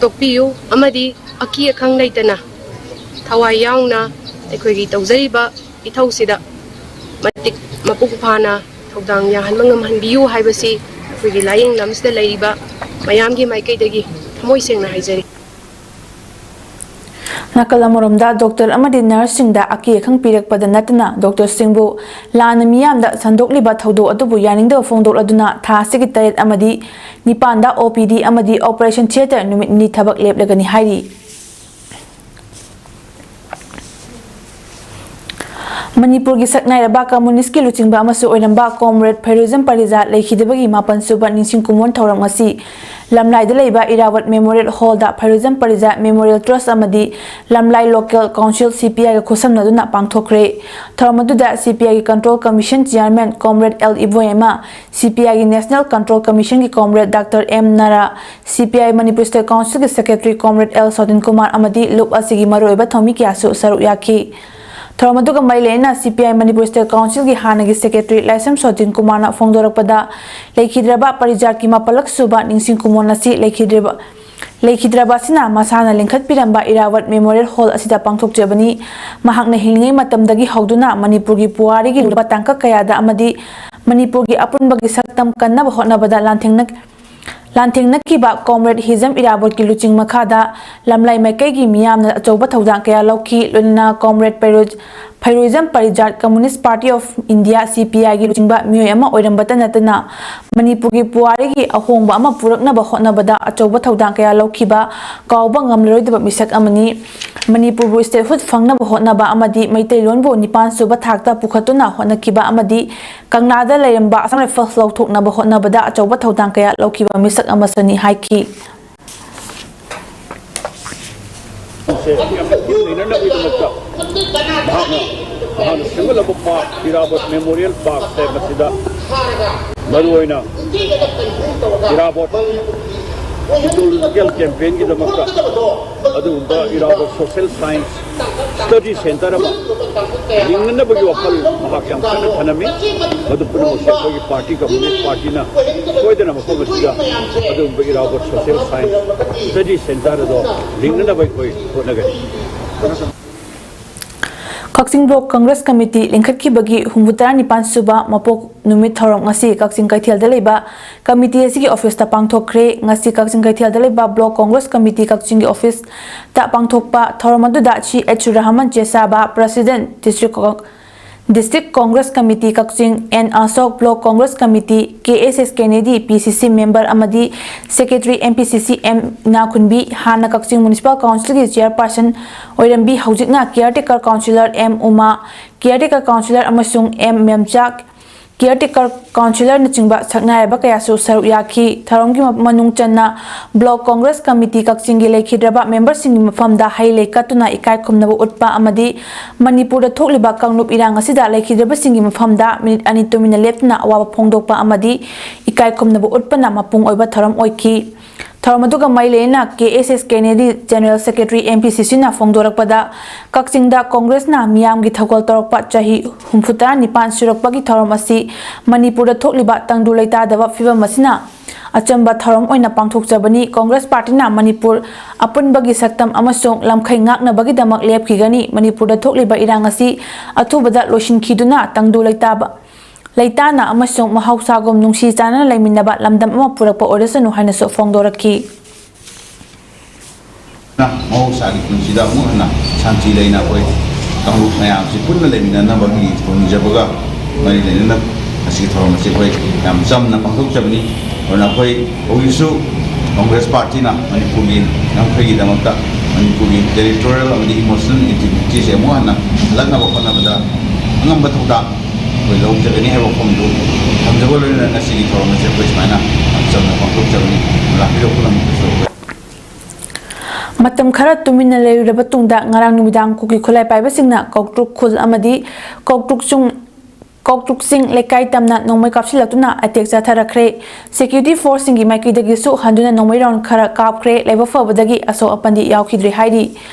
ꯇꯣꯛꯄꯤꯌꯨ ꯑꯃꯗꯤ ꯑꯀꯤ ꯑꯈꯪ ꯂꯩꯇꯅ ꯊꯋꯥꯏ ꯌꯥꯎꯅ ꯑꯩꯈꯣꯏꯒꯤ ꯇꯧꯖꯔꯤꯕ ꯏꯊꯧꯁꯤꯗ ꯃꯇꯤꯛ ꯃꯄꯨꯡ ꯐꯥꯅ ꯊꯧꯗꯥꯡ ꯌꯥꯍꯟꯕ ꯉꯝꯍꯟꯕꯤꯌꯨ ꯍꯥꯏꯕꯁꯤ ꯑꯩꯈꯣꯏꯒꯤ ꯂꯥꯏꯌꯦꯡ ꯂꯝꯁꯤꯗ ꯂꯩꯔꯤꯕ ꯃꯌꯥꯝꯒꯤ ꯃꯥꯏꯀꯩꯗꯒꯤ ꯊꯃꯣꯏ ꯁꯦꯡꯅ ꯍꯥꯏꯖꯔꯤ꯫ ꯅꯥꯀꯜ ꯑꯃꯔꯣꯝꯗ ꯗꯣꯛꯇꯔ ꯑꯃꯗꯤ ꯅꯔꯁꯁꯤꯡꯗ ꯑꯀꯤ ꯑꯈꯪ ꯄꯤꯔꯛꯄꯗ ꯅꯠꯇꯅ ꯗꯣꯛꯇꯔꯁꯤꯡꯕꯨ ꯂꯥꯟꯅ ꯃꯤꯌꯥꯝꯗ ꯁꯟꯗꯣꯛꯂꯤꯕ ꯊꯧꯗꯣꯛ ꯑꯗꯨꯕꯨ ꯌꯥꯅꯤꯡꯗꯕ ꯐꯣꯡꯗꯣꯛꯂꯗꯨꯅ ꯊꯥ ꯑꯁꯤꯒꯤ ꯇꯔꯦꯠ ꯑꯃꯗꯤ ꯅꯤꯄꯥꯟꯗ OPD ꯑꯃꯗꯤ operation theatre ꯅꯨꯃꯤꯠ ꯅꯤꯅꯤ ꯊꯕꯛ ꯂꯦꯞꯂꯒꯅꯤ ꯍꯥꯏꯔꯤ꯫ ꯃꯅꯤꯄꯨꯔꯒꯤ ꯁꯛꯅꯥꯏꯔꯕ ꯀꯝꯃꯨꯅꯤꯁ꯭ꯠꯀꯤ ꯂꯨꯆꯤꯡꯕ ꯑꯃꯁꯨ ꯑꯣꯏꯔꯝꯕ ꯀꯣꯝꯔꯦꯗ ꯐꯩꯔꯨꯖꯝ ꯄꯔꯤꯖꯥ ꯂꯩꯈꯤꯗꯕꯒꯤ ꯃꯥꯄꯟ ꯁꯨꯕ ꯅꯤꯡꯁꯤꯡ ꯀꯨꯝꯑꯣꯟ ꯊꯧꯔꯝ ꯉꯁꯤ ꯂꯝꯂꯥꯏꯗ ꯂꯩꯕ ꯏꯔꯥꯋꯠ ꯃꯦꯃꯣꯔꯤꯌꯦꯜ ꯍꯣꯜꯗ ꯐꯩꯔꯨꯖꯝ ꯄꯔꯤꯖꯥ ꯃꯦꯃꯣꯔꯤꯌꯦꯜ ꯇ꯭ꯔꯁ꯭ꯠ ꯑꯃꯗꯤ ꯂꯝꯂꯥꯏ ꯂꯣꯀꯦꯜ ꯀꯥꯎꯟꯁꯤꯜ CPIꯒ ꯈꯨꯠꯁꯝꯅꯗꯨꯅ ꯄꯥꯡꯊꯣꯛꯈ꯭ꯔꯦ꯫ ꯊꯧꯔꯝ ꯑꯗꯨꯗ CPIꯒꯤ control commission chairman comrade L Iboyaima, CPIꯒꯤ ꯅꯦꯁꯅꯦꯜ ꯀꯟꯇ꯭ꯔꯣꯜ ꯀꯝꯃꯤꯁꯟꯒꯤ comrade doctor M Nara, CPI Manipur state ꯀꯥꯎꯟꯁꯤꯜꯒꯤ secretary comrade L Sotin Kumar ꯑꯃꯗꯤ ꯂꯨꯞ ꯑꯁꯤꯒꯤ ꯃꯔꯨꯑꯣꯏꯕ ꯊꯧꯃꯤ ꯀꯌꯥꯁꯨ ꯁꯔꯨꯛ ꯌꯥꯈꯤ꯫ ꯊꯧꯔꯝ ꯑꯗꯨꯒ ꯃꯔꯤ ꯂꯩꯅꯅ C P I Manipur State Council ꯒꯤ ꯍꯥꯟꯅꯒꯤ Secretary ꯂꯥꯏꯁ꯭ꯔꯝ ꯁꯣꯖꯤꯟ ꯀꯨꯃꯥꯔꯅ ꯐꯣꯡꯗꯣꯔꯛꯄꯗ, ꯂꯩꯈꯤꯗ꯭ꯔꯕ ꯄꯔꯤꯖꯥꯠꯀꯤ ꯃꯥꯄꯜꯂꯛ ꯁꯨꯕ ꯅꯤꯡꯁꯤꯡ ꯀꯨꯃꯣꯟ ꯑꯁꯤ ꯂꯩꯈꯤꯗ꯭ꯔꯤꯕ, ꯂꯩꯈꯤꯗ꯭ꯔꯕ ꯑꯁꯤꯅ ꯃꯁꯥꯅ ꯂꯤꯡꯈꯠꯄꯤꯔꯝꯕ ꯏꯔꯥꯕꯠ Memorial Hall ꯑꯁꯤꯗ ꯄꯥꯡꯊꯣꯛꯆꯕꯅꯤ꯫ ꯃꯍꯥꯛꯅ ꯍꯤꯡꯂꯤꯉꯩ ꯃꯇꯝꯗꯒꯤ ꯍꯧꯗꯨꯅ ꯃꯅꯤꯄꯨꯔꯒꯤ ꯄꯨꯋꯥꯔꯤꯒꯤ ꯂꯨꯕ ꯇꯥꯡꯀꯛ ꯀꯌꯥꯗ ꯑꯃꯗꯤ ꯃꯅꯤꯄꯨꯔꯒꯤ ꯑꯄꯨꯟꯕꯒꯤ ꯁꯛꯇꯝ ꯀꯟꯅꯕ ꯍꯣꯠꯅꯕꯗ ꯂꯥꯟꯊꯦꯡꯅ-, ꯂꯥꯟꯊꯦꯡꯅꯈꯤꯕ Comrade ꯍꯤꯖꯝ ꯏꯔꯥꯕꯣꯠꯀꯤ ꯂꯨꯆꯤꯡ ꯃꯈꯥꯗ ꯂꯝꯂꯥꯏ ꯃꯥꯏꯀꯩꯒꯤ ꯃꯤꯌꯥꯝꯅ ꯑꯆꯧꯕ ꯊꯧꯗꯥꯡ ꯀꯌꯥ ꯂꯧꯈꯤ꯫ ꯂꯣꯏꯅꯅ Comrade ꯄꯩꯔꯣꯏ-, ꯐꯩꯔꯣꯏꯖꯝ ꯄꯔꯤꯖꯥꯠ Communist Party of India, C P I ꯒꯤ ꯂꯨꯆꯤꯡꯕ ꯃꯤꯑꯣꯏ ꯑꯃ ꯑꯣꯏꯔꯝꯕꯇ ꯅꯠꯇꯅ ꯃꯅꯤꯄꯨꯔꯒꯤ ꯄꯨꯋꯥꯔꯤꯒꯤ ꯑꯍꯣꯡꯕ ꯑꯃ ꯄꯨꯔꯛꯅꯕ ꯍꯣꯠꯅꯕꯗ ꯑꯆꯧꯕ ꯊꯧꯗꯥꯡ ꯀꯌꯥ ꯂꯧꯈꯤꯕ ꯀꯥꯎꯕ ꯉꯝꯂꯔꯣꯏꯗꯕ ꯃꯤꯁꯛ ꯑꯃꯅꯤ꯫ ꯃꯅꯤꯄꯨꯔꯕꯨ statehood ꯐꯪꯅꯕ ꯍꯣꯠꯅꯕ ꯑꯃꯗꯤ ꯃꯩꯇꯩꯂꯣꯟꯕꯨ ꯅꯤꯄꯥꯟ ꯁꯨꯕ ꯊꯥꯛꯇ ꯄꯨꯈꯠꯇꯨꯅ ꯍꯣꯠꯅꯈꯤꯕ ꯑꯃꯗꯤ ꯀꯪꯂꯥꯗ ꯂꯩꯔꯝꯕ Assam Rifles ꯂꯧꯊꯣꯛꯅꯕ ꯍꯣꯠꯅꯕꯗ ꯑꯆꯧꯕ ꯊꯧꯗꯥꯡ ꯀꯌꯥ ꯂꯧꯈꯤꯕ ꯃꯤꯁꯛ ꯑꯃꯁꯨꯅꯤ ꯍꯥꯏꯈꯤ꯫ ꯁꯦ ꯌꯥꯝꯅ ꯊꯤꯅ ꯅꯩꯅꯅꯕꯒꯤꯗꯃꯛꯇ ꯃꯍꯥꯛꯅ, ꯃꯍꯥꯛꯅ ꯁꯦꯝꯒꯠꯂꯕ park, ꯏꯔꯥꯕꯣꯠ Memorial Park ꯁꯦ ꯃꯁꯤꯗ ꯃꯔꯨꯑꯣꯏꯅ ꯏꯔꯥꯕꯣꯠ ideological campaign ꯒꯤꯗꯃꯛꯇ ꯑꯗꯨꯒꯨꯝꯕ ꯏꯔꯥꯕꯣꯠ Social Science Study Center ꯑꯃ ꯂꯤꯡꯅꯅꯕꯒꯤ ꯋꯥꯈꯜ ꯃꯍꯥꯛ ꯌꯥꯝ ꯀꯟꯅ ꯈꯟꯅꯃꯤ꯫ ꯃꯗꯨ ꯄꯨꯝꯅꯃꯛꯁꯦ ꯑꯩꯈꯣꯏꯒꯤ party, Communist Party ꯅ ꯁꯣꯏꯗꯅ ꯃꯐꯝ ꯑꯁꯤꯗ ꯑꯗꯨꯒꯨꯝꯕ ꯏꯔꯥꯕꯣꯠ Social Science Study Center ꯑꯗꯣ ꯂꯤꯡꯅꯅꯕ ꯑꯩꯈꯣꯏ ꯍꯣꯠꯅꯒꯅꯤ꯫ ꯀꯛꯆꯤꯡ Block Congress Committee ꯂꯤꯡꯈꯠꯈꯤꯕꯒꯤ ꯍꯨꯝꯐꯨꯇꯔꯥ ꯅꯤꯄꯥꯟ ꯁꯨꯕ ꯃꯄꯣꯛ ꯅꯨꯃꯤꯠ ꯊꯧꯔꯝ ꯉꯁꯤ ꯀꯛꯆꯤꯡ ꯀꯩꯊꯦꯜꯗ ꯂꯩꯕ committee ꯑꯁꯤꯒꯤ office ꯇ ꯄꯥꯡꯊꯣꯛꯈ꯭ꯔꯦ꯫ ꯉꯁꯤ ꯀꯛꯆꯤꯡ ꯀꯩꯊꯦꯜꯗ ꯂꯩꯕ Block Congress Committee ꯀꯛꯆꯤꯡꯒꯤ office ꯇ ꯄꯥꯡꯊꯣꯛꯄ ꯊꯧꯔꯝ ꯑꯗꯨꯗ C H Rahman ꯆꯦꯁꯥꯕ, President, District Con-, District Congress Committee ꯀꯛꯆꯤꯡ, N ꯑꯁꯣꯛ, Block Congress Committee, K S S Kennedy, P C C member ꯑꯃꯗꯤ Secretary, M P C C, M ꯏꯅꯥꯈꯨꯟꯕꯤ, ꯍꯥꯟꯅ ꯀꯛꯆꯤꯡ Municipal Council ꯒꯤ chairperson ꯑꯣꯏꯔꯝꯕꯤ, ꯍꯧꯖꯤꯛꯅ caretaker councillor M ꯎꯃꯥ, caretaker councillor ꯑꯃꯁꯨꯡ M ꯃꯦꯝꯆꯥꯛ, caretaker councillor ꯅꯆꯤꯡꯕ ꯁꯛꯅꯥꯏꯔꯕ ꯀꯌꯥꯁꯨ ꯁꯔꯨꯛ ꯌꯥꯈꯤ꯫ ꯊꯧꯔꯝꯒꯤ ꯃ-, ꯃꯅꯨꯡ ꯆꯟꯅ Block Congress Committee ꯀꯛꯆꯤꯡꯒꯤ ꯂꯩꯈꯤꯗ꯭ꯔꯕ member ꯁꯤꯡꯒꯤ ꯃꯐꯝꯗ ꯍꯩ ꯂꯩ ꯀꯠꯇꯨꯅ ꯏꯀꯥꯏ ꯈꯨꯝꯅꯕ ꯎꯠꯄ ꯑꯃꯗꯤ ꯃꯅꯤꯄꯨꯔꯗ ꯊꯣꯛꯂꯤꯕ ꯀꯥꯡꯂꯨꯞ ꯏꯔꯥꯡ ꯑꯁꯤꯗ ꯂꯩꯈꯤꯗ꯭ꯔꯕꯁꯤꯡꯒꯤ ꯃꯐꯝꯗ minute ꯑꯅꯤ ꯇꯨꯃꯤꯟꯅ ꯂꯦꯞꯇꯨꯅ ꯑꯋꯥꯕ ꯐꯣꯡꯗꯣꯛꯄ ꯑꯃꯗꯤ ꯏꯀꯥꯏ ꯈꯨꯝꯅꯕ ꯎꯠꯄꯅ ꯃꯄꯨꯡ ꯑꯣꯏꯕ ꯊꯧꯔꯝ ꯑꯣꯏꯈꯤ꯫ ꯊꯧꯔꯝ ꯑꯗꯨꯒ ꯃꯔꯤ ꯂꯩꯅꯅ ꯀꯦ ꯑꯦꯁ ꯑꯦꯁ ꯀꯦꯅꯦꯗꯤ ꯖꯦꯅꯔꯦꯜ ꯁꯦꯀ꯭ꯔꯦꯇꯔꯤ ꯑꯦꯝ ꯄꯤ ꯁꯤ ꯁꯤꯅ ꯐꯣꯡꯗꯣꯔꯛꯄꯗ, ꯀꯛꯆꯤꯡꯗ ꯀꯣꯡꯒ꯭ꯔꯦꯁꯅ ꯃꯤꯌꯥꯝꯒꯤ ꯊꯧꯒꯜ ꯇꯧꯔꯛꯄ ꯆꯍꯤ ꯍꯨꯝꯐꯨꯇꯔꯥ ꯅꯤꯄꯥꯟ ꯁꯨꯔꯛꯄꯒꯤ ꯊꯧꯔꯝ ꯑꯁꯤ ꯃꯅꯤꯄꯨꯔꯗ ꯊꯣꯛꯂꯤꯕ ꯇꯪꯗꯨ ꯂꯩꯇꯥꯗꯕ ꯐꯤꯚꯝ ꯑꯁꯤꯅ ꯑꯆꯝꯕ ꯊꯧꯔꯝ ꯑꯣꯏꯅ ꯄꯥꯡꯊꯣꯛꯆꯕꯅꯤ꯫ ꯀꯣꯡꯒ꯭ꯔꯦꯁ ꯄꯥꯔꯇꯤꯅ ꯃꯅꯤꯄꯨꯔ ꯑꯄꯨꯟꯕꯒꯤ ꯁꯛꯇꯝ ꯑꯃꯁꯨꯡ ꯂꯝꯈꯩ ꯉꯥꯛꯅꯕꯒꯤꯗꯃꯛ ꯂꯦꯞꯈꯤꯒꯅꯤ꯫ ꯃꯅꯤꯄꯨꯔꯗ ꯊꯣꯛꯂꯤꯕ ꯏꯔꯥꯡ ꯑꯁꯤ ꯑꯊꯨꯕꯗ ꯂꯣꯏꯁꯤꯟꯈꯤꯗꯨꯅ ꯇꯪꯗꯨ ꯂꯩꯇꯥꯕ, ꯂꯩꯇꯥꯅ ꯑꯃꯁꯨꯡ ꯃꯍꯧꯁꯥꯒꯨꯝ ꯅꯨꯡꯁꯤ ꯆꯥꯟꯅꯅ ꯂꯩꯃꯤꯟꯅꯕ ꯂꯝꯗꯝ ꯑꯃ ꯄꯨꯔꯛꯄ ꯑꯣꯏꯔꯁꯅꯨ ꯍꯥꯏꯅꯁꯨ ꯐꯣꯡꯗꯣꯔꯛꯈꯤ꯫ ꯃꯍꯧꯁꯥꯒꯤ ꯄꯨꯟꯁꯤꯗ ꯑꯃꯨꯛ ꯍꯟꯅ ꯁꯥꯟꯇꯤ ꯂꯩꯅ ꯑꯩꯈꯣꯏ ꯀꯥꯡꯂꯨꯞ ꯃꯌꯥꯝꯁꯤ ꯄꯨꯟꯅ ꯂꯩꯃꯤꯟꯅꯅꯕꯒꯤ ꯊꯧꯅꯤꯖꯕꯒ ꯃꯔꯤ ꯂꯩꯅꯅ ꯉꯁꯤꯒꯤ ꯊꯧꯔꯝ ꯑꯁꯤ ꯑꯩꯈꯣꯏ ꯌꯥꯝ ꯆꯝꯅ ꯄꯥꯡꯊꯣꯛꯆꯕꯅꯤ꯫ ꯑꯗꯨꯅ ꯑꯩꯈꯣꯏ ꯍꯧꯖꯤꯛꯁꯨ ꯀꯣꯡꯒ꯭ꯔꯦꯁ ꯄꯥꯔꯇꯤꯅ ꯃꯅꯤꯄꯨꯔꯒꯤ ꯉꯝꯈꯩꯒꯤꯗꯃꯛꯇ ꯃꯅꯤꯄꯨꯔꯒꯤ ꯇꯦꯔꯤꯇꯣꯔꯤꯌꯦꯜ ꯑꯃꯗꯤ ꯏꯃꯣꯁꯅꯦꯜ ꯏꯟꯇꯤꯒ꯭ꯔꯤꯇꯤꯁꯦ ꯑꯃꯨꯛ ꯍꯟꯅ ꯍꯜꯂꯛꯅꯕ ꯍꯣꯠꯅꯕꯗ ꯑꯉꯝꯕ ꯊꯧꯗꯥꯡ ꯑꯩꯈꯣꯏ ꯂꯧꯖꯒꯅꯤ ꯍꯥꯏꯕ ꯋꯥꯐꯝꯗꯨ ꯊꯝꯖꯕ ꯂꯣꯏꯅꯅ ꯉꯁꯤꯒꯤ ꯊꯧꯔꯝ ꯑꯁꯤ ꯑꯩꯈꯣꯏ ꯁꯨꯃꯥꯏꯅ ꯌꯥꯝ ꯆꯝꯅ ꯄꯥꯡꯊꯣꯛꯆꯕꯅꯤ꯫ ꯂꯥꯛꯄꯤꯔꯤꯕ ꯄꯨꯝꯅꯃꯛꯇꯁꯨ ꯑꯩꯈꯣꯏ ꯃꯇꯝ ꯈꯔ ꯇꯨꯃꯤꯟꯅ ꯂꯩꯔꯨꯔꯕ ꯇꯨꯡꯗ ꯉꯔꯥꯡ ꯅꯨꯃꯤꯗꯥꯡ ꯀꯨꯀꯤ ꯈꯨꯠꯂꯥꯏ ꯄꯥꯏꯕꯁꯤꯡꯅ ꯀꯧꯇ꯭ꯔꯨꯛ ꯈꯨꯜ ꯑꯃꯗꯤ ꯀꯧꯇ꯭ꯔꯨꯛ ꯆꯤꯡ, ꯀꯧꯇ꯭ꯔꯨꯛ ꯆꯤꯡ ꯂꯩꯀꯥꯏ ꯇꯝꯅ ꯅꯣꯡꯃꯩ ꯀꯥꯞꯁꯤꯜꯂꯛꯇꯨꯅ ꯑꯦꯇꯦꯛ ꯆꯠꯊꯔꯛꯈ꯭ꯔꯦ꯫ ꯁꯦꯀ꯭ꯌꯨꯔꯤꯇꯤ ꯐꯣꯔꯁꯁꯤꯡꯒꯤ ꯃꯥꯏꯀꯩꯗꯒꯤꯁꯨ ꯍꯟꯗꯨꯅ ꯅꯣꯡꯃꯩ ꯔꯥꯎꯟ ꯈꯔ ꯀꯥꯞꯈ꯭ꯔꯦ꯫ ꯂꯥꯏꯕꯛ ꯐꯕꯗꯒꯤ ꯑꯁꯣꯛ ꯑꯄꯟꯗꯤ ꯌꯥꯎꯈꯤꯗ꯭ꯔꯦ ꯍꯥꯏꯔꯤ꯫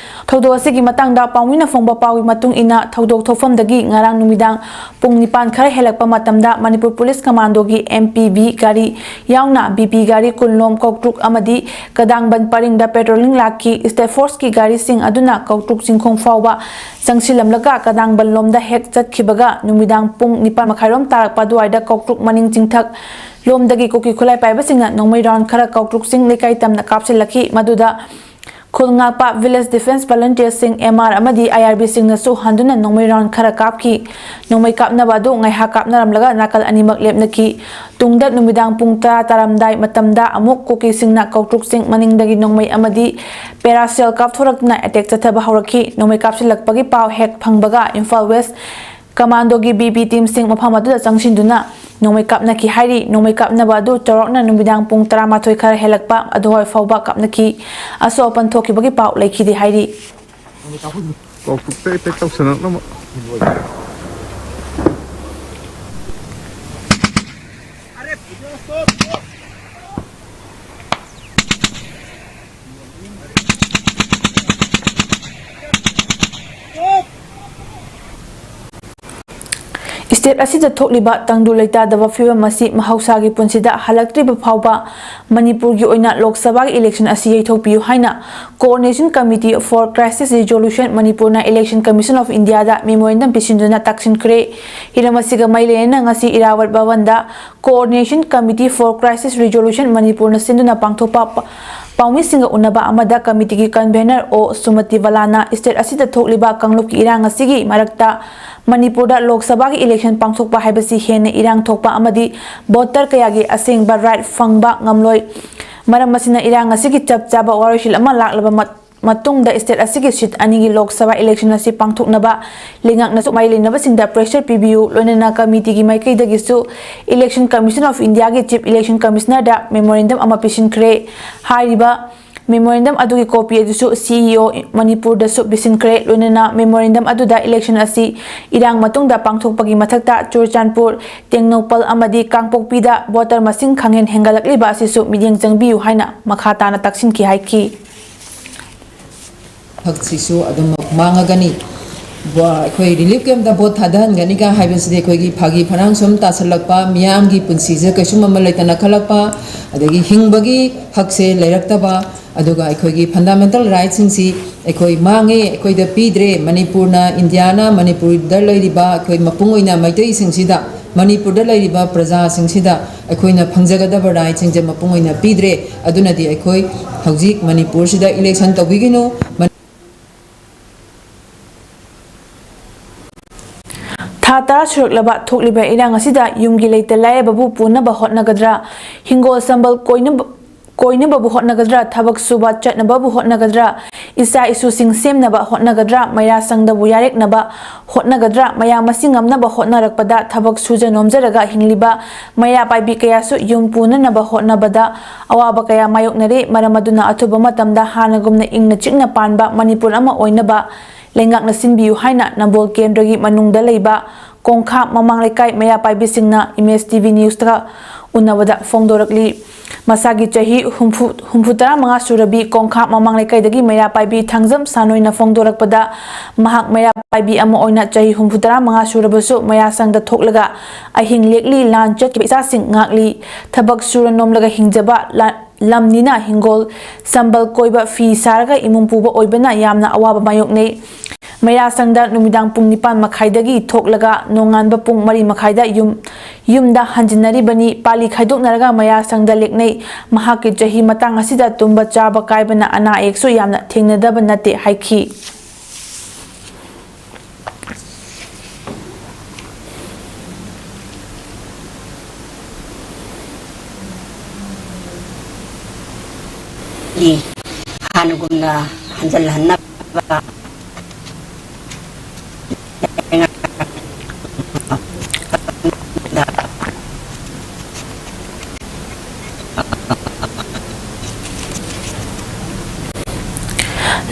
ꯊꯧꯗꯣꯛ ꯑꯁꯤꯒꯤ ꯃꯇꯥꯡꯗ ꯄꯥꯎꯃꯤꯅ ꯐꯣꯡꯕ ꯄꯥꯎꯒꯤ ꯃꯇꯨꯡ ꯏꯟꯅ, ꯊꯧꯗꯣꯛ ꯊꯣꯛꯐꯝꯗꯒꯤ ꯉꯔꯥꯡ ꯅꯨꯃꯤꯗꯥꯡ ꯄꯨꯡ ꯅꯤꯄꯥꯟ ꯈꯔ ꯍꯦꯜꯂꯛꯄ ꯃꯇꯝꯗ ꯃꯅꯤꯄꯨꯔ ꯄꯨꯂꯤꯁ ꯀꯃꯥꯟꯗꯣꯒꯤ ꯑꯦꯝ ꯄꯤ ꯚꯤ ꯒꯥꯔꯤ ꯌꯥꯎꯅ ꯕꯤ ꯄꯤ ꯒꯥꯔꯤ ꯀꯨꯟꯂꯣꯝ ꯀꯧꯇ꯭ꯔꯨꯛ ꯑꯃꯗꯤ ꯀꯗꯥꯡꯕꯟ ꯄꯔꯤꯡꯗ ꯄꯦꯇ꯭ꯔꯣꯂꯤꯡ ꯂꯥꯛꯈꯤ꯫ ꯁ꯭ꯇꯦꯠ ꯐꯣꯔꯁꯀꯤ ꯒꯥꯔꯤꯁꯤꯡ ꯑꯗꯨꯅ ꯀꯧꯇ꯭ꯔꯨꯛ ꯆꯤꯡꯈꯣꯡ ꯐꯥꯎꯕ ꯆꯪꯁꯤꯜꯂꯝꯂꯒ ꯀꯗꯥꯡꯕꯟ ꯂꯣꯝꯗ ꯍꯦꯛ ꯆꯠꯈꯤꯕꯒ ꯅꯨꯃꯤꯗꯥꯡ ꯄꯨꯡ ꯅꯤꯄꯥꯟ ꯃꯈꯥꯏꯔꯣꯝ ꯇꯥꯔꯛꯄ ꯑꯗꯨꯋꯥꯏꯗ ꯀꯧꯇ꯭ꯔꯨꯛ ꯃꯅꯤꯡ ꯆꯤꯡꯊꯛ ꯂꯣꯝꯗꯒꯤ ꯀꯨꯀꯤ ꯈꯨꯠꯂꯥꯏ ꯄꯥꯏꯕꯁꯤꯡꯅ ꯅꯣꯡꯃꯩ ꯔꯥꯎꯟ ꯈꯔ ꯀꯧꯇ꯭ꯔꯨꯛ ꯆꯤꯡ ꯂꯩꯀꯥꯏ ꯇꯝꯅ ꯀꯥꯞꯁꯤꯜꯂꯛꯈꯤ꯫ ꯃꯗꯨꯗ ꯈꯨꯜ ꯉꯥꯛꯄ ꯚꯤꯂꯦꯖ ꯗꯤꯐꯦꯟꯁ ꯚꯣꯂꯨꯟꯇꯤꯌꯔꯁꯤꯡ, ꯑꯦꯝ ꯑꯥꯔ ꯑꯃꯗꯤ ꯑꯥꯏ ꯑꯥꯔ ꯕꯤꯁꯤꯡꯅꯁꯨ ꯍꯟꯗꯨꯅ ꯅꯣꯡꯃꯩ ꯔꯥꯎꯟ ꯈꯔ ꯀꯥꯞꯈꯤ꯫ ꯅꯣꯡꯃꯩ ꯀꯥꯞꯅꯕ ꯑꯗꯨ ꯉꯥꯏꯍꯥꯛ ꯀꯥꯞꯅꯔꯝꯂꯒ ꯅꯥꯀꯜ ꯑꯅꯤꯃꯛ ꯂꯦꯞꯅꯈꯤ꯫ ꯇꯨꯡꯗ ꯅꯨꯃꯤꯗꯥꯡ ꯄꯨꯡ ꯇꯔꯥ ꯇꯥꯔꯝꯗꯥꯏ ꯃꯇꯝꯗ ꯑꯃꯨꯛ ꯀꯨꯀꯤꯁꯤꯡꯅ ꯀꯧꯇ꯭ꯔꯨꯛ ꯆꯤꯡ ꯃꯅꯤꯡꯗꯒꯤ ꯅꯣꯡꯃꯩ ꯑꯃꯗꯤ ꯄꯦꯔꯥꯁꯦꯜ ꯀꯥꯞꯊꯣꯔꯛꯇꯨꯅ ꯑꯦꯇꯦꯛ ꯆꯠꯊꯕ ꯍꯧꯔꯛꯈꯤ꯫ ꯅꯣꯡꯃꯩ ꯀꯥꯞꯁꯤꯜꯂꯛꯄꯒꯤ ꯄꯥꯎ ꯍꯦꯛ ꯐꯪꯕꯒ ꯏꯝꯐꯥꯜ ꯋꯦꯁ ꯀꯃꯥꯟꯗꯣꯒꯤ ꯕꯤ ꯕꯤ ꯇꯤꯝꯁꯤꯡ ꯃꯐꯝ ꯑꯗꯨꯗ ꯆꯪꯁꯤꯟꯗꯨꯅ ꯅꯣꯡꯃꯩ ꯀꯥꯞꯅꯈꯤ ꯍꯥꯏꯔꯤ꯫ ꯅꯣꯡꯃꯩ ꯀꯥꯞꯅꯕ ꯑꯗꯨ ꯆꯥꯎꯔꯥꯛꯅ ꯅꯨꯃꯤꯗꯥꯡ ꯄꯨꯡ ꯇꯔꯥꯃꯥꯊꯣꯏ ꯈꯔ ꯍꯦꯜꯂꯛꯄ ꯑꯗꯨꯋꯥꯏ ꯐꯥꯎꯕ ꯀꯥꯞꯅꯈꯤ꯫ ꯑꯁꯣꯛ ꯑꯄꯟ ꯊꯣꯛꯈꯤꯕꯒꯤ ꯄꯥꯎ ꯂꯩꯈꯤꯗꯦ ꯍꯥꯏꯔꯤ꯫ ꯀꯧꯇ꯭ꯔꯨꯛꯇ ꯑꯦꯇꯦꯛ ꯇꯧꯁꯜꯂꯛꯅꯕ꯫ ꯁ꯭ꯇꯦꯠ ꯑꯁꯤꯗ ꯊꯣꯛꯂꯤꯕ ꯇꯪꯗꯨ ꯂꯩꯇꯥꯗꯕ ꯐꯤꯚꯝ ꯑꯁꯤ ꯃꯍꯧꯁꯥꯒꯤ ꯄꯨꯟꯁꯤꯗ ꯍꯜꯂꯛꯇ꯭ꯔꯤꯕ ꯐꯥꯎꯕ ꯃꯅꯤꯄꯨꯔꯒꯤ ꯑꯣꯏꯅ ꯂꯣꯛ ꯁꯚꯥꯒꯤ ꯏꯂꯦꯛꯁꯟ ꯑꯁꯤ ꯌꯩꯊꯣꯛꯄꯤꯌꯨ ꯍꯥꯏꯅ Coordination Committee for Crisis Resolution ꯃꯅꯤꯄꯨꯔꯅ Election Commission of Indiaꯗ memorandum ꯄꯤꯁꯤꯟꯗꯨꯅ ꯇꯥꯛꯁꯤꯟꯈ꯭ꯔꯦ꯫ ꯍꯤꯔꯝ ꯑꯁꯤꯒ ꯃꯔꯤ ꯂꯩꯅꯅ ꯉꯁꯤ ꯏꯔꯥꯋꯠ ꯚꯕꯟꯗ Coordination Committee for Crisis Resolution ꯃꯅꯤꯄꯨꯔꯅ ꯁꯤꯟꯗꯨꯅ ꯄꯥꯡꯊꯣꯛꯄ ꯄ-, ꯄꯥꯎꯃꯤꯁꯤꯡꯒ ꯎꯅꯕ ꯑꯃꯗ committeeꯒꯤ convener ꯑꯣ ꯁꯨꯃꯇꯤ ꯕꯂꯥꯅ ꯁ꯭ꯇꯦꯠ ꯑꯁꯤꯗ ꯊꯣꯛꯂꯤꯕ ꯀꯥꯡꯂꯨꯞꯀꯤ ꯏꯔꯥꯡ ꯑꯁꯤꯒꯤ ꯃꯔꯛꯇ ꯃꯅꯤꯄꯨꯔꯗ ꯂꯣꯛ ꯁꯚꯥꯒꯤ ꯏꯂꯦꯛꯁꯟ ꯄꯥꯡꯊꯣꯛꯄ ꯍꯥꯏꯕꯁꯤ ꯍꯦꯟꯅ ꯏꯔꯥꯡ ꯊꯣꯛꯄ ꯑꯃꯗꯤ ꯚꯣꯇꯔ ꯀꯌꯥꯒꯤ ꯑꯁꯦꯡꯕ ꯔꯥꯏꯠ ꯐꯪꯕ ꯉꯝꯂꯣꯏ꯫ ꯃꯔꯝ ꯑꯁꯤꯅ ꯏꯔꯥꯡ ꯑꯁꯤꯒꯤ ꯆꯞ ꯆꯥꯕ ꯋꯥꯔꯣꯏꯁꯤꯟ ꯑꯃ ꯂꯥꯛꯂꯕ ꯃꯠ-, ꯃꯇꯨꯡꯗ ꯁ꯭ꯇꯦꯠ ꯑꯁꯤꯒꯤ ꯁꯤꯠ ꯑꯅꯤꯒꯤ ꯂꯣꯛ ꯁꯚꯥ ꯏꯂꯦꯛꯁꯟ ꯑꯁꯤ ꯄꯥꯡꯊꯣꯛꯅꯕ ꯂꯩꯉꯥꯛꯅꯁꯨ ꯃꯔꯤ ꯂꯩꯅꯕꯁꯤꯡꯗ pressure ꯄꯤꯕꯤꯌꯨ, ꯂꯣꯏꯅꯅ committeeꯒꯤ ꯃꯥꯏꯀꯩꯗꯒꯤꯁꯨ Election Commission of Indiaꯒꯤ Chief Election Commissionerꯗ memorandum ꯑꯃ ꯄꯤꯁꯤꯟꯈ꯭ꯔꯦ꯫ ꯍꯥꯏꯔꯤꯕ memorandum ꯑꯗꯨꯒꯤ copy ꯑꯗꯨꯁꯨ CEO ꯃꯅꯤꯄꯨꯔꯗꯁꯨ ꯄꯤꯁꯤꯟꯈ꯭ꯔꯦ꯫ ꯂꯣꯏꯅꯅ memorandum ꯑꯗꯨꯗ election ꯑꯁꯤ ꯏꯔꯥꯡ ꯃꯇꯨꯡꯗ ꯄꯥꯡꯊꯣꯛꯄꯒꯤ ꯃꯊꯛꯇ ꯆꯨꯔꯆꯥꯟꯄꯨꯔ, ꯇꯦꯡꯅꯧꯄꯜ ꯑꯃꯗꯤ ꯀꯥꯡꯄꯣꯛꯄꯤꯗ ꯚꯣꯇꯔ ꯃꯁꯤꯡ ꯈꯪꯍꯦꯟ ꯍꯦꯟꯒꯠꯂꯛꯂꯤꯕ ꯑꯁꯤꯁꯨ ꯃꯤꯠꯌꯦꯡ ꯆꯪꯕꯤꯌꯨ ꯍꯥꯏꯅ ꯃꯈꯥ ꯇꯥꯅ ꯇꯥꯛꯁꯤꯟꯈꯤ ꯍꯥꯏꯈꯤ꯫ ꯍꯛꯁꯤꯁꯨ ꯑꯗꯨꯃꯛ ꯃꯥꯡꯉꯒꯅꯤ꯫ ꯕ-, ꯑꯩꯈꯣꯏ relief campꯇ ꯚꯣꯠ ꯊꯥꯗꯍꯟꯒꯅꯤꯒ ꯍꯥꯏꯕꯁꯤꯗꯤ ꯑꯩꯈꯣꯏꯒꯤ ꯐꯥꯒꯤ ꯐꯔꯥꯡ ꯁꯨꯝ ꯇꯥꯁꯜꯂꯛꯄ, ꯃꯤꯌꯥꯝꯒꯤ ꯄꯨꯟꯁꯤꯁꯦ ꯀꯩꯁꯨꯝ ꯑꯃ ꯂꯩꯇꯅ ꯈꯜꯂꯛꯄ, ꯑꯗꯒꯤ ꯍꯤꯡꯕꯒꯤ ꯍꯛꯁꯦ ꯂꯩꯔꯛꯇꯕ, ꯑꯗꯨꯒ ꯑꯩꯈꯣꯏꯒꯤ fundamental rightꯁꯤꯡꯁꯤ ꯑꯩꯈꯣꯏ ꯃꯥꯡꯉꯦ, ꯑꯩꯈꯣꯏꯗ ꯄꯤꯗ꯭ꯔꯦ꯫ ꯃꯅꯤꯄꯨꯔꯅ, ꯏꯟꯗꯤꯌꯥꯅ ꯃꯅꯤꯄꯨꯔꯗ ꯂꯩꯔꯤꯕ ꯑꯩꯈꯣꯏ ꯃꯄꯨꯡ ꯑꯣꯏꯅ ꯃꯩꯇꯩꯁꯤꯡꯁꯤꯗ, ꯃꯅꯤꯄꯨꯔꯗ ꯂꯩꯔꯤꯕ ꯄ꯭ꯔꯖꯥꯁꯤꯡꯁꯤꯗ ꯑꯩꯈꯣꯏꯅ ꯐꯪꯖꯒꯗꯕ rightꯁꯤꯡꯁꯦ ꯃꯄꯨꯡ ꯑꯣꯏꯅ ꯄꯤꯗ꯭ꯔꯦ꯫ ꯑꯗꯨꯅꯗꯤ ꯑꯩꯈꯣꯏ ꯍꯧꯖꯤꯛ ꯃꯅꯤꯄꯨꯔꯁꯤꯗ election ꯇꯧꯕꯤꯒꯅꯨ꯫ ꯊꯥ ꯇꯔꯥ ꯁꯨꯔꯛꯂꯕ ꯊꯣꯛꯂꯤꯕ ꯏꯔꯥꯡ ꯑꯁꯤꯗ ꯌꯨꯝꯒꯤ ꯂꯩꯇ ꯂꯥꯏꯔꯕꯕꯨ ꯄꯨꯅꯕ ꯍꯣꯠꯅꯒꯗ꯭ꯔꯥ? ꯍꯤꯡꯒꯣꯜ ꯁꯝꯕꯜ ꯀꯣꯏꯅꯕ, ꯀꯣꯏꯅꯕꯕꯨ ꯍꯣꯠꯅꯒꯗ꯭ꯔꯥ? ꯊꯕꯛ ꯁꯨꯕ ꯆꯠꯅꯕꯕꯨ ꯍꯣꯠꯅꯒꯗ꯭ꯔꯥ? ꯏꯆꯥ ꯏꯁꯨꯁꯤꯡ ꯁꯦꯝꯅꯕ ꯍꯣꯠꯅꯒꯗ꯭ꯔꯥ? ꯃꯩꯔꯥ ꯁꯪꯗꯕꯨ ꯌꯥꯔꯦꯛꯅꯕ ꯍꯣꯠꯅꯒꯗ꯭ꯔꯥ? ꯃꯌꯥꯝ ꯃꯁꯤꯡ ꯉꯝꯅꯕ ꯍꯣꯠꯅꯔꯛꯄꯗ ꯊꯕꯛ ꯁꯨꯖ ꯅꯣꯝꯖꯔꯒ ꯍꯤꯡꯂꯤꯕ ꯃꯩꯔꯥ ꯄꯥꯏꯕꯤ ꯀꯌꯥꯁꯨ ꯌꯨꯝ ꯄꯨꯅꯅꯕ ꯍꯣꯠꯅꯕꯗ ꯑꯋꯥꯕ ꯀꯌꯥ ꯃꯥꯌꯣꯛꯅꯔꯦ꯫ ꯃꯔꯝ ꯑꯗꯨꯅ ꯑꯊꯨꯕ ꯃꯇꯝꯗ ꯍꯥꯟꯅꯒꯨꯝꯅ ꯏꯪꯅ ꯆꯤꯛꯅ ꯄꯥꯟꯕ ꯃꯅꯤꯄꯨꯔ ꯑꯃ ꯑꯣꯏꯅꯕ ꯂꯩꯉꯥꯛꯅ ꯁꯤꯟꯕꯤꯌꯨ ꯍꯥꯏꯅ ꯅꯝꯕꯣꯜ ꯀꯦꯟꯗ꯭ꯔꯒꯤ ꯃꯅꯨꯡꯗ ꯂꯩꯕ ꯀꯣꯡꯈꯥ ꯃꯃꯥꯡ ꯂꯩꯀꯥꯏ ꯃꯩꯔꯥ ꯄꯥꯏꯕꯤꯁꯤꯡꯅ ꯏꯃꯦꯖ ꯇꯤꯚꯤ ꯅ꯭ꯌꯨꯁꯇ ꯎꯅꯕꯗ ꯐꯣꯡꯗꯣꯔꯛꯂꯤ꯫ ꯃꯁꯥꯒꯤ ꯆꯍꯤ ꯍꯨꯝꯐꯨ, ꯍꯨꯝꯐꯨ ꯇꯔꯥ ꯃꯉꯥ ꯁꯨꯔꯕꯤ ꯀꯣꯡꯈꯥ ꯃꯃꯥꯡ ꯂꯩꯀꯥꯏꯗꯒꯤ ꯃꯩꯔꯥ ꯄꯥꯏꯕꯤ ꯊꯥꯡꯖꯝ ꯁꯥꯅꯣꯏꯅ ꯐꯣꯡꯗꯣꯔꯛꯄꯗ, ꯃꯍꯥꯛ ꯃꯩꯔꯥ ꯄꯥꯏꯕꯤ ꯑꯃ ꯑꯣꯏꯅ ꯆꯍꯤ ꯍꯨꯝꯐꯨ ꯇꯔꯥ ꯃꯉꯥ ꯁꯨꯔꯕꯁꯨ ꯃꯩꯔꯥ ꯁꯪꯗ ꯊꯣꯛꯂꯒ ꯑꯍꯤꯡ ꯂꯦꯛꯂꯤ, ꯂꯥꯟ ꯆꯠꯈꯤꯕ ꯏꯆꯥꯁꯤꯡ ꯉꯥꯛꯂꯤ, ꯊꯕꯛ ꯁꯨꯔ ꯅꯣꯝꯂꯒ ꯍꯤꯡꯖꯕ ꯂꯥ-, ꯂꯝꯅꯤꯅ ꯍꯤꯡꯒꯣꯜ ꯁꯝꯕꯜ ꯀꯣꯏꯕ, ꯐꯤ ꯁꯥꯔꯒ ꯏꯃꯨꯡ ꯄꯨꯕ ꯑꯣꯏꯕꯅ ꯌꯥꯝꯅ ꯑꯋꯥꯕ ꯃꯥꯌꯣꯛꯅꯩ꯫ ꯃꯩꯔꯥ ꯁꯪꯗ ꯅꯨꯃꯤꯗꯥꯡ ꯄꯨꯡ ꯅꯤꯄꯥꯟ ꯃꯈꯥꯏꯗꯒꯤ ꯊꯣꯛꯂꯒ ꯅꯣꯡꯉꯥꯟꯕ ꯄꯨꯡ ꯃꯔꯤ ꯃꯈꯥꯏꯗ ꯌꯨꯝ, ꯌꯨꯝꯗ ꯍꯟꯖꯤꯟꯅꯔꯤꯕꯅꯤ꯫ ꯄꯥꯂꯤ ꯈꯥꯏꯗꯣꯛꯅꯔꯒ ꯃꯩꯔꯥ ꯁꯪꯗ ꯂꯦꯛꯅꯩ꯫ ꯃꯍꯥꯛꯀꯤ ꯆꯍꯤ ꯃꯇꯥꯡ ꯑꯁꯤꯗ ꯇꯨꯝꯕ ꯆꯥꯕ ꯀꯥꯏꯕꯅ ꯑꯅꯥ ꯑꯌꯦꯛꯁꯨ ꯌꯥꯝꯅ ꯊꯦꯡꯅꯗꯕ ꯅꯠꯇꯦ ꯍꯥꯏꯈꯤ꯫ ꯍꯥꯟꯅꯒꯨꯝꯅ ꯍꯟꯖꯤꯜꯍꯟꯅꯕ꯫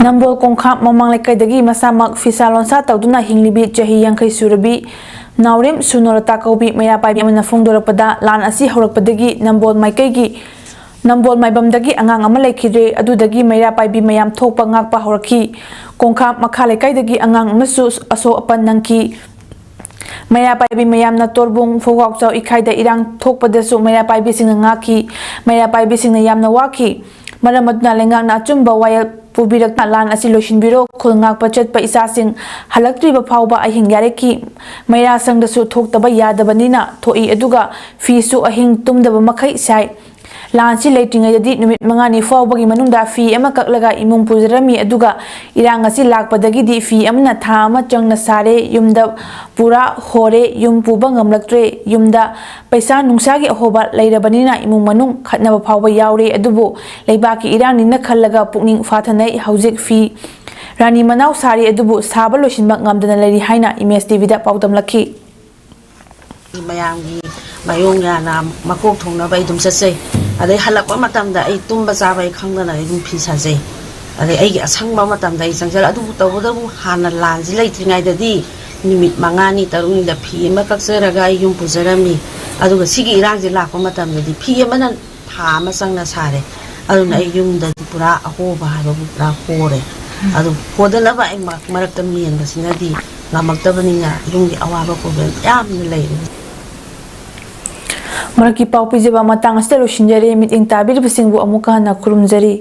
ꯅꯝꯕꯣꯜ ꯀꯣꯡꯈꯥ ꯃꯃꯥꯡ ꯂꯩꯀꯥꯏꯗꯒꯤ ꯃꯁꯥꯃꯛ ꯐꯤꯁꯥ ꯂꯣꯟꯁꯥ ꯇꯧꯗꯨꯅ ꯍꯤꯡꯂꯤꯕꯤ ꯆꯍꯤ ꯌꯥꯡꯈꯩ ꯁꯨꯔꯕꯤ ꯅꯥꯎꯔꯦꯝ ꯁꯨꯅꯣꯂꯇꯥ ꯀꯧꯕꯤ ꯃꯩꯔꯥ ꯄꯥꯏꯕꯤ ꯑꯃꯅ ꯐꯣꯡꯗꯣꯔꯛꯄꯗ, ꯂꯥꯟ ꯑꯁꯤ ꯍꯧꯔꯛꯄꯗꯒꯤ ꯅꯝꯕꯣꯜ ꯃꯥꯏꯀꯩꯒꯤ, ꯅꯝꯕꯣꯜ ꯃꯥꯏꯕꯝꯗꯒꯤ ꯑꯉꯥꯡ ꯑꯃ ꯂꯩꯈꯤꯗ꯭ꯔꯦ꯫ ꯑꯗꯨꯗꯒꯤ ꯃꯩꯔꯥ ꯄꯥꯏꯕꯤ ꯃꯌꯥꯝ ꯊꯣꯛꯄ ꯉꯥꯛꯄ ꯍꯧꯔꯛꯈꯤ꯫ ꯀꯣꯡꯈꯥ ꯃꯈꯥ ꯂꯩꯀꯥꯏꯗꯒꯤ ꯑꯉꯥꯡ ꯑꯃꯁꯨ ꯑꯁꯣꯛ ꯑꯄꯟ ꯅꯪꯈꯤ꯫ ꯃꯩꯔꯥ ꯄꯥꯏꯕꯤ ꯃꯌꯥꯝꯅ ꯇꯣꯔꯕꯨꯡ, ꯐꯧꯒꯥꯎꯆꯥꯎ ꯏꯈꯥꯏꯗ ꯏꯔꯥꯡ ꯊꯣꯛꯄꯗꯁꯨ ꯃꯩꯔꯥ ꯄꯥꯏꯕꯤꯁꯤꯡꯅ ꯉꯥꯛꯈꯤ꯫ ꯃꯩꯔꯥ ꯄꯥꯏꯕꯤꯁꯤꯡꯅ ꯌꯥꯝꯅ ꯋꯥꯈꯤ꯫ ꯃꯔꯝ ꯑꯗꯨꯅ ꯂꯩꯉꯥꯛꯅ ꯑꯆꯨꯝꯕ ꯋꯥꯌꯦꯜ ꯄꯨꯕꯤꯔꯛꯇꯨꯅ ꯂꯥꯟ ꯑꯁꯤ ꯂꯣꯏꯁꯤꯟꯕꯤꯔꯣ꯫ ꯈꯨꯜ ꯉꯥꯛꯄ ꯆꯠꯄ ꯏꯆꯥꯁꯤꯡ ꯍꯜꯂꯛꯇ꯭ꯔꯤꯕ ꯐꯥꯎꯕ ꯑꯍꯤꯡ ꯌꯥꯔꯦꯛꯈꯤ꯫ ꯃꯩꯔꯥ ꯁꯪꯗꯁꯨ ꯊꯣꯛꯇꯕ ꯌꯥꯗꯕꯅꯤꯅ ꯊꯣꯛꯏ, ꯑꯗꯨꯒ ꯐꯤꯁꯨ ꯑꯍꯤꯡ ꯇꯨꯝꯗꯕ ꯃꯈꯩ ꯁꯥꯏ꯫ ꯂꯥꯟꯁꯤ ꯂꯩꯇ꯭ꯔꯤꯉꯩꯗꯗꯤ ꯅꯨꯃꯤꯠ ꯃꯉꯥꯅꯤ ꯐꯥꯎꯕꯒꯤ ꯃꯅꯨꯡꯗ ꯐꯤ ꯑꯃ ꯀꯛꯂꯒ ꯏꯃꯨꯡ ꯄꯨꯖꯔꯝꯃꯤ, ꯑꯗꯨꯒ ꯏꯔꯥꯡ ꯑꯁꯤ ꯂꯥꯛꯄꯗꯒꯤꯗꯤ ꯐꯤ ꯑꯃꯅ ꯊꯥ ꯑꯃ ꯆꯪꯅ ꯁꯥꯔꯦ꯫ ꯌꯨꯝꯗ ꯄꯨꯔꯥ ꯍꯣꯔꯦ, ꯌꯨꯝ ꯄꯨꯕ ꯉꯝꯂꯛꯇ꯭ꯔꯦ꯫ ꯌꯨꯝꯗ ꯄꯩꯁꯥ ꯅꯨꯡꯁꯥꯒꯤ ꯑꯍꯣꯕ ꯂꯩꯔꯕꯅꯤꯅ ꯏꯃꯨꯡ ꯃꯅꯨꯡ ꯈꯠꯅꯕ ꯐꯥꯎꯕ ꯌꯥꯎꯔꯦ꯫ ꯑꯗꯨꯕꯨ ꯂꯩꯕꯥꯛꯀꯤ ꯏꯔꯥꯡꯅꯤꯅ ꯈꯜꯂꯒ ꯄꯨꯛꯅꯤꯡ ꯐꯥꯊꯅꯩ꯫ ꯍꯧꯖꯤꯛ ꯐꯤ ꯔꯥꯅꯤ ꯃꯅꯥꯎ ꯁꯥꯔꯤ, ꯑꯗꯨꯕꯨ ꯁꯥꯕ ꯂꯣꯏꯁꯤꯟꯕ ꯉꯝꯗꯅ ꯂꯩꯔꯤ ꯍꯥꯏꯅ ꯏꯃꯦꯖ ꯇꯤꯚꯤꯗ ꯄꯥꯎꯗꯝꯂꯛꯈꯤ꯫ ꯃꯌꯥꯝꯒꯤ ꯃꯥꯌꯣꯡ ꯌꯥꯅ ꯃꯀꯣꯛ ꯊꯣꯡꯅꯕ ꯑꯩ ꯑꯗꯨꯝ ꯆꯠꯆꯩ꯫ ꯑꯗꯩ ꯍꯜꯂꯛꯄ ꯃꯇꯝꯗ ꯑꯩ ꯇꯨꯝꯕ ꯆꯥꯕ ꯑꯩ ꯈꯪꯗꯅ ꯑꯩ ꯑꯗꯨꯝ ꯐꯤ ꯁꯥꯖꯩ꯫ ꯑꯗꯩ ꯑꯩꯒꯤ ꯑꯁꯪꯕ ꯃꯇꯝꯗ ꯑꯩ ꯆꯪꯖꯔ-, ꯑꯗꯨꯕꯨ ꯇꯧꯕꯇꯕꯨ ꯍꯥꯟꯅ ꯂꯥꯟꯁꯤ ꯂꯩꯇ꯭ꯔꯤꯉꯩꯗꯗꯤ ꯅꯨꯃꯤꯠ ꯃꯉꯥꯅꯤ ꯇꯔꯨꯛꯅꯤꯗ ꯐꯤ ꯑꯃ ꯀꯛꯆꯔꯒ ꯑꯩ ꯌꯨꯝ ꯄꯨꯖꯔꯝꯃꯤ꯫ ꯑꯗꯨꯒ ꯁꯤꯒꯤ ꯏꯔꯥꯡꯁꯦ ꯂꯥꯛꯄ ꯃꯇꯝꯗꯗꯤ ꯐꯤ ꯑꯃꯅ ꯊꯥ ꯑꯃ ꯆꯪꯅ ꯁꯥꯔꯦ꯫ ꯑꯗꯨꯅ ꯑꯩ ꯌꯨꯝꯗꯗꯤ ꯄꯨꯔꯥ ꯑꯍꯣꯕ ꯍꯥꯏꯕꯕꯨ ꯄꯨꯔꯥ ꯍꯣꯔꯦ꯫ ꯑꯗꯨ ꯍꯣꯗꯅꯕ ꯑꯩ ꯃꯔꯛ ꯃꯔꯛꯇ ꯃꯦꯟꯕꯁꯤꯅꯗꯤ ꯉꯝꯃꯛꯇꯕꯅꯤꯅ ꯌꯨꯝꯒꯤ ꯑꯋꯥꯕ ꯄ꯭ꯔꯣꯕ꯭ꯂꯦꯝ ꯌꯥꯝꯅ ꯂꯩꯔꯦ꯫ ꯃꯔꯛꯀꯤ ꯄꯥꯎ ꯄꯤꯖꯕ ꯃꯇꯥꯡ ꯑꯁꯤꯗ ꯂꯣꯏꯁꯤꯟꯖꯔꯦ꯫ ꯃꯤꯠꯌꯦꯡ ꯇꯥꯕꯤꯔꯤꯕꯁꯤꯡꯕꯨ ꯑꯃꯨꯛꯀ ꯍꯟꯅ ꯈꯨꯔꯨꯝꯖꯔꯤ꯫